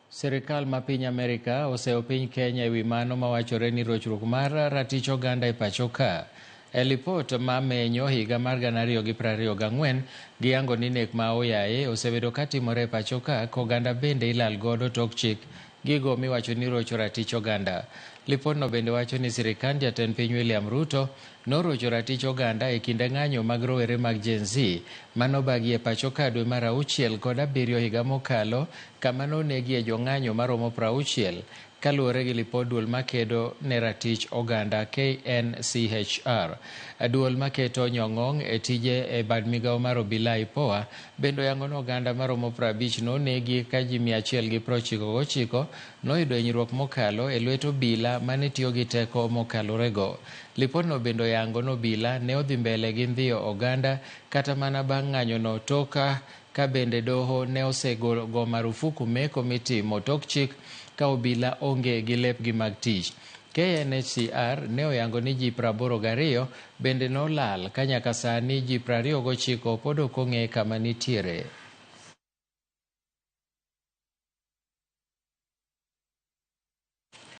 Sirikal ma piny Amerika oseyo piny Kenya ewi mano mawachore ni rochruok mar ratich oganda e pacho ka. E lipot ma menyo higa mar 2024, giyango ni nek ma oyaye osebedo katimore e pacho ka koganda bende ilal godo tok chik gigo miwacho ni rocho ratich oganda. Lipodno bende wacho ni sirikand jatend piny William Ruto norocho ratich oganda e kinde ng'anyo mag rowere mag Gen Z manobagi e pacho ka dwe mar auchiel kod abiriyo higa mokalo kama nonegie jong'anyo maromo 60 kaluwore gi lipod duol makedo ne ratich oganda KNCHR. Duol maketo nyong'ong' e tije e bad migawo mar obila IPOA bende oyango ni oganda maromo 50 nonegi ka ji 199 noyudo hinyruok mokalo e lwet obila mane tiyo gi teko mokalorego. Lipodno bende oyango ni obila ne odhi mbele gi ndhiyo oganda kata mana bang' ng'anyono tok ka bende doho ne osego marufuku meko mitimo tok chik ka obila onge gi lepgi mag tich. KNHCR ne oyango ni ji 82 bende nolal ka nyaka sani ji 29 pod ok ong'e kama nitiere.